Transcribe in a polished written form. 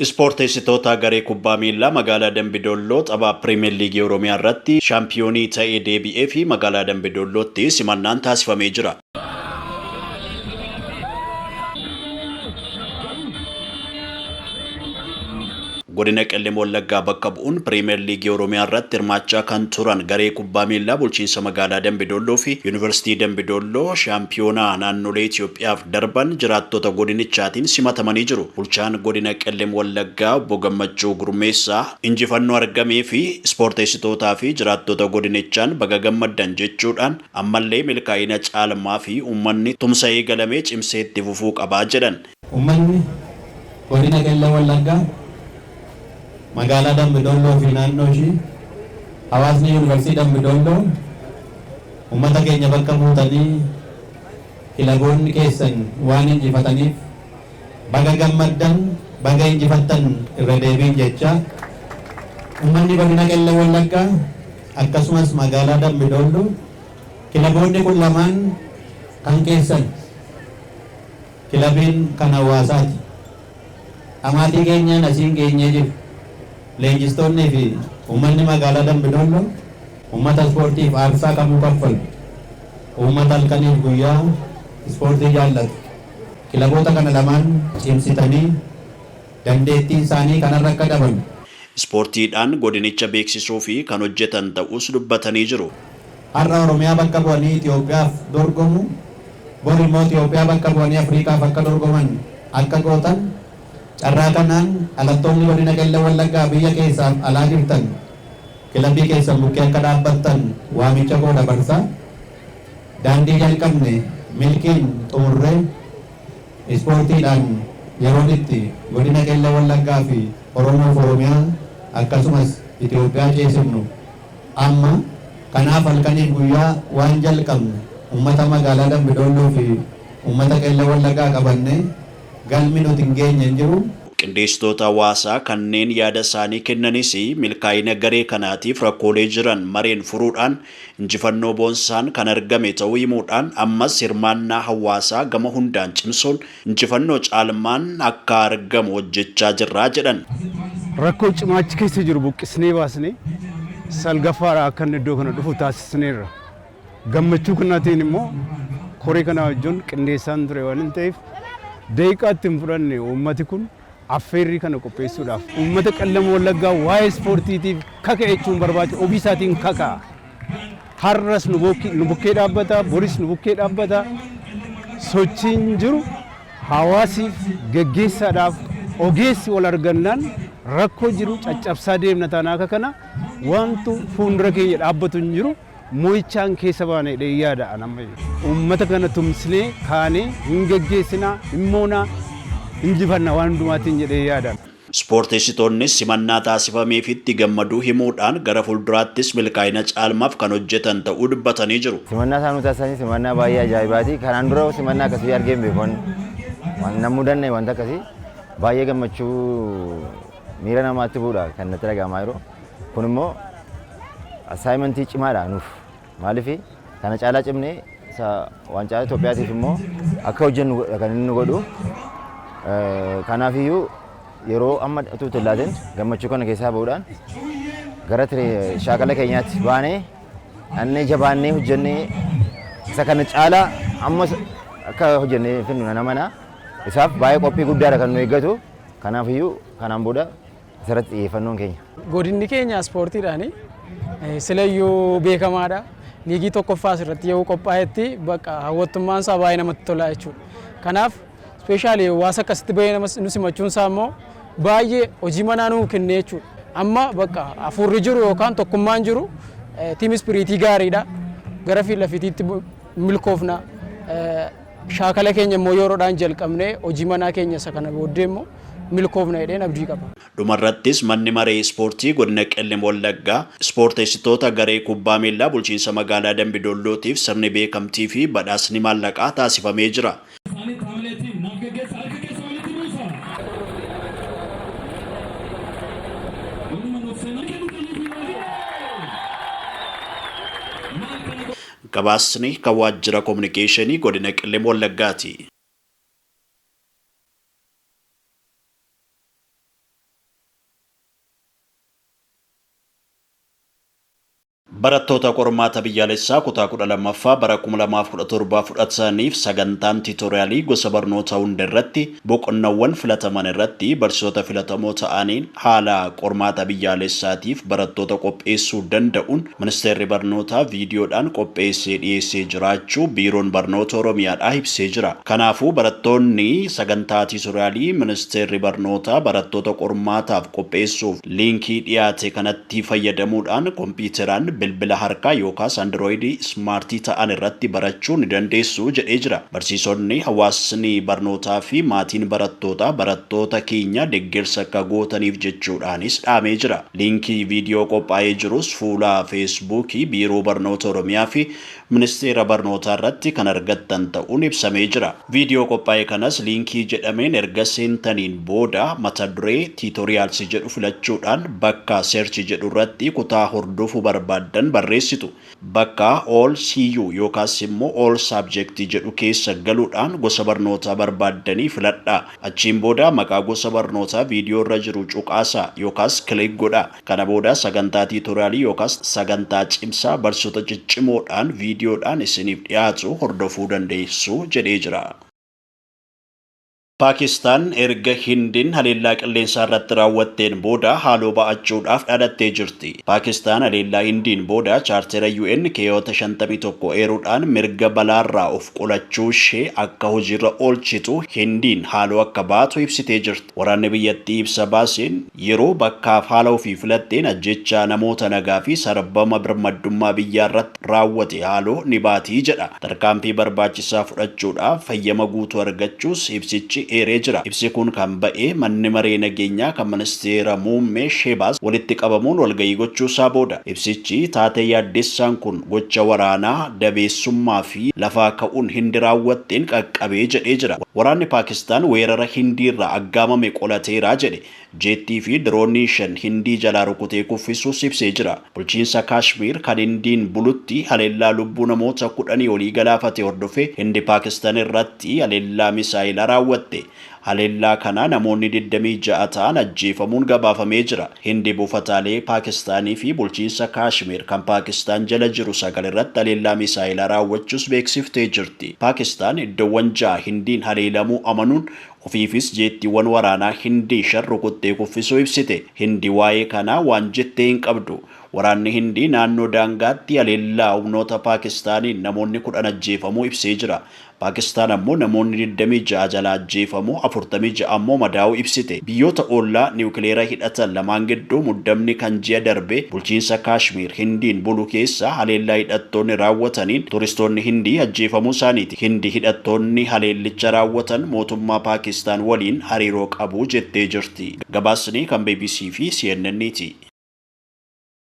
Ispoorteessitoota garee kubbaa miillaa magaalaa Dambidolloo tapha Piriimeer Liigii Oromiyaa irratti shaampiyoonii ta'ee deebi'ee fi magaalaa Dambidollootti simannaan taasifamee jira. Godina Qellem Wallaggaa bakka bu'uun Piriimeer Liigii Oromiyaa irratti hirmaachaa kan turan garee kubbaa miillaa bulchiinsa magaalaa Dambidolloo fi Yuunivarsiitii Dambidolloo shaampiyoonaa naannolee Itoophiyaaf darban jiraattota godinichaatiin simatamanii jiru. Bulchaan godina Qellem Wallaggaa obbo Gammachuu Gurmeessaa injifannoo argamee fi ispoorteessitootaa fi jiraattota godinichaan baga gammaddan jechuudhaan ammallee milkaa'ina caalmaa fi uummanni tumsa eegalamee cimsee itti fufuu qabaa jedhan. Uummanni godina Qellem Wallaggaa magaalaa Dambidolloo fi naannoo ishii, hawaasni Yuunivarsiitii Dambidolloo, uummata keenya bakka buutanii kilaboonni keessan waan injifataniif baga gammaddan, baga injifattan irra deebiin jecha. Uummanni godina Qellem Wallaggaa akkasumas magaalaa Dambidolloo, kilaboonni kun lamaan kan keessan, kilabiin kan hawaasaati. Dhamaatii keenyaan asiin geenyee jiru. Leenjistoonnii fi uummanni magaalaa Dambidolloo uummata ispoortiif aarsaa kamuu kaffalu. Uummata halkaniif guyyaa ispoortii jaallatu. Kilaboota kana lamaan cimsitanii dandeettiin isaanii kanarra akka dabalu. Ispoortiidhaan godinicha beeksisuu fi kan hojjetan ta'us dubbatanii jiru. Har'a Oromiyaa bakka bu'anii Itoophiyaaf dorgomu, bor immoo Itoophiyaa bakka bu'anii Afriikaaf akka dorgoman akka gootan, carraa kanaan dhalattoonni godina Qellem Wallaggaa biyya keessaaf alaa jirtan kilabii keessan bukkee akka dhaabbattan waamicha koo dabarsa. Daandii jalqabne milkiin xumurree ispoortiidhaan yeroon itti godina Qellem Wallaggaa fi Oromoof Oromiyaa akkasumas Itoophiyaa ceesifnu amma. Kanaaf halkaniif guyyaa waan jalqabne uummata magaalaa Dambidolloo fi uummata Qellem Wallaggaa qabanne galmi nuti hin geenye hin jiru. Qindeessitoota hawaasaa kanneen yaada isaanii kennanis milkaa'ina garee kanaatiif rakkoolee jiran mareen furuudhaan injifannoo boonsaan kan argame ta'uu himuudhaan ammas hirmaannaa hawaasaa gama hundaan cimsuun injifannoo caalmaan akka argamu hojjechaa jirraa jedhan. Rakkoo cimaa achi keessa jiru buqqisnee baasnee salgaffaadha akka inni iddoo kana dhufu taasisneerra. Gammachuu kanaatiin immoo koree kana wajjin qindeessaan ture waan hin ta'eef daqiiqaatti hin fudhanne uummati kun affeerrii kana qopheessuudhaaf. Uummata Qellem Wallaggaa waa'ee ispoortiitiif kaka'e jechuun barbaachisa, ofii isaatiin kaka'a. Har'as nu bukkee dhaabbata, boris nu bukkee dhaabbata. Sochiin jiru hawaasiif geggeessaadhaaf ogeessi wal argannaan rakkoo jiru caccabsaa deemna taanaa akka kana wantu fuuldura keenya dhaabbatu hin jiru. Mo'ichaan keessa baana jedhee yaada an amma. Uummata kana tumsinee kaanee hin geggeessinaa, hin moonaa, injifanna waan hundumaatiin jedhee yaada. Ispoorteessitoonnis simannaa taasifameefitti gammaduu himuudhaan gara fuulduraattis milkaa'ina caalmaaf kan hojjetan ta'uu dubbatanii jiru. Simannaa isaan nu taasisanii simannaa baay'ee ajaa'ibaati. Kanaan dura simannaa akkasii argee hin beeku. Waan nan mudanne wanta akkasii baay'ee gammachuu miira namaatti bu'uudha kan natti dhaga'amaa jiru. Kun immoo assignmentii cimaadha nuuf. Maaliif kana caalaa cimnee isa waancaa Itoophiyaatiif immoo akka hojjennu kan inni nu godhu. Kanaafiyyuu yeroo amma utuu itti hin laatin gammachuu kana keessaa bahuudhaan gara shaakala keenyaatti baanee dhannee jabaannee hojjennee isa kana caalaa ammas akka hojjennee finnu nan amana. Isaaf baay'ee qophii guddaadha kan nu eeggatu. Kanaafiyyuu kanaan booda isarratti xiyyeeffannoon keenya. Godinni keenya ispoortiidhaan silayyuu beekamaadha. Liigii tokkoffaa asirratti yeroo qophaa'etti bakka hawwattummaan isaa baay'ee namatti tola jechuudha. Kanaaf especially hawaasa akkasitti bahee nama nu simachuun isaa immoo baay'ee hojii manaa nuu kennee jechuudha. Amma bakka hafuurri jiru yookaan tokkummaan jiru team spiritii gaariidha. Gara fi lafitiitti milkoofna. Shaakala keenya immoo yeroodhaan jalqabnee hojii manaa keenya isa kana booddee immoo milkoofna jedheen abdii qaba. Dhumarrattis manni maree ispoortii godina Qellem Wallaggaa ispoorteessitoota garee kubbaa miillaa bulchiinsa magaalaa Dambidollootiif sirni beekamtii fi badhaasni maallaqaa taasifamee jira. Gabaasni kan waajjira kominikeeshinii godina Qellem Wallaggaati. Barattoota qormaata biyyaalessaa kutaa 12ffaa bara 2017 fudhataniif sagantaan tiitoriyaalii gosa barnoota hunda irratti boqonnawwan filataman irratti barsiisota filatamoo ta'aniin haala qormaata biyyaalessaatiif barattoota qopheessuu danda'uun ministeerri barnootaa viidiyoodhaan qopheessee dhiyeessee jiraachuu biiroon barnoota Oromiyaadhaa ibsee jira. Kanaafuu barattoonni sagantaa tiitoriyaalii ministeerri barnootaa barattoota qormaataaf qopheessuuf liinkii dhiyaate kanatti fayyadamuudhaan kompiitaraan, bilbila harkaa yookaas androoyidii ismaartii ta'an irratti barachuu ni dandeessu jedhee jira. Barsiisonni, hawaasni barnootaa fi maatiin barattootaa barattoota keenya deeggarsa akka gootaniif jechuudhaanis dhaamee jira. Liinkii viidiyoo qophaa'ee jirus fuula feesbuukii biiroo barnoota Oromiyaa fi ministeera barnootaa irratti kan argattan ta'uun ibsamee jira. Viidiyoo qophaa'e kanas liinkii jedhameen erga seentaniin booda mata duree tutorials jedhu filachuudhaan bakka search jedhu irratti kutaa hordofuu barbaaddan barreessitu. Bakka all CU yookaas immoo all subject jedhu keessa galuudhaan gosa barnootaa barbaaddanii filadhaa. Achiin booda maqaa gosa barnootaa viidiyoo irra jiru cuqaasaa yookaas click godhaa. Kana booda sagantaa tiitoriyaalii yookaas sagantaa cimsaa barsiisota ciccimoodhaan viidiyoodhaan isiniif dhiyaatu hordofuu dandeessu jedhee jira. Paakistaan erga Hindiin haleellaa qilleensaa irratti raawwatteen booda haaloo ba'achuudhaaf dhaadattee jirti. Paakistaan haleellaa Hindiin booda chaartera UN keewwata 51 eeruudhaan mirga balaarraa of qolachuu ishee akka hojiirra oolchitu Hindiin haaloo akka baatu ibsitee jirti. Waraanni biyyattii ibsa baaseen yeroo bakkaaf haala ofii filatteen ajjechaa namoota nagaa fi sarbama birmaddummaa biyyaa irratti raawwate haaloo ni baatii jedha. Tarkaanfii barbaachisaa fudhachuudhaaf fayyama guutuu argachuus ibsichi eeree jira. Ibsi kun kan ba'e manni maree nageenyaa kan ministeera muummee Sheebaas walitti qabamuun walgahii gochuusaa booda. Ibsichi taatee yaaddessaan kun gocha waraanaa dabeessummaa fi lafaa ka'uun Hindi raawwatteen qaqqabee jedhee jira. Waraanni Paakistaan weerara Hindiirraa aggaamame qolateeraa jedhe. Jeettii fi diroonii 5 Hindii jalaa rukutee kuffisuus ibsee jira. Bulchiinsa Kaashmir kan Hindiin bulutti haleellaa lubbuu namoota 10 olii galaafate hordofee Hindi Paakistaan irratti haleellaa misaayilaa raawwatte. Haleellaa kana namoonni 26 ta'an ajjeefamuun gabaafamee jira. Hindi buufataalee Paakistaanii fi bulchiinsa Kaashmir kan Paakistaan jala jiru 9 irratti haleellaa misaayilaa raawwachuus beeksiftee jirti. Paakistaan iddoowwan 6 Hindiin haleelamuu amanuun ofiifis jeettiiwwan waraanaa Hindii 5 rukuttee kuffisuu ibsite. Hindi waa'ee kanaa waan jettee hin qabdu. Waraanni Hindii naannoo daangaatti haleellaa humnoota Paakistaaniin namoonni 10 ajjeefamuu ibsee jira. Paakistaan ammoo namoonni 26 jalaa ajjeefamuu, 46 ammoo madaa'uu ibsite. Biyyoota ollaa niwukileera hidhatan lamaan gidduu muddamni kan ji'a darbe bulchiinsa Kaashmir Hindiin bulu keessa haleellaa hidhattoonni raawwataniin turistoonni Hindii ajjeefamuu isaaniiti. Hindi hidhattoonni haleellicha raawwatan mootummaa Paakistaan waliin hariiroo qabu jettee jirti. Gabaasni kan BBC fi CNN ti.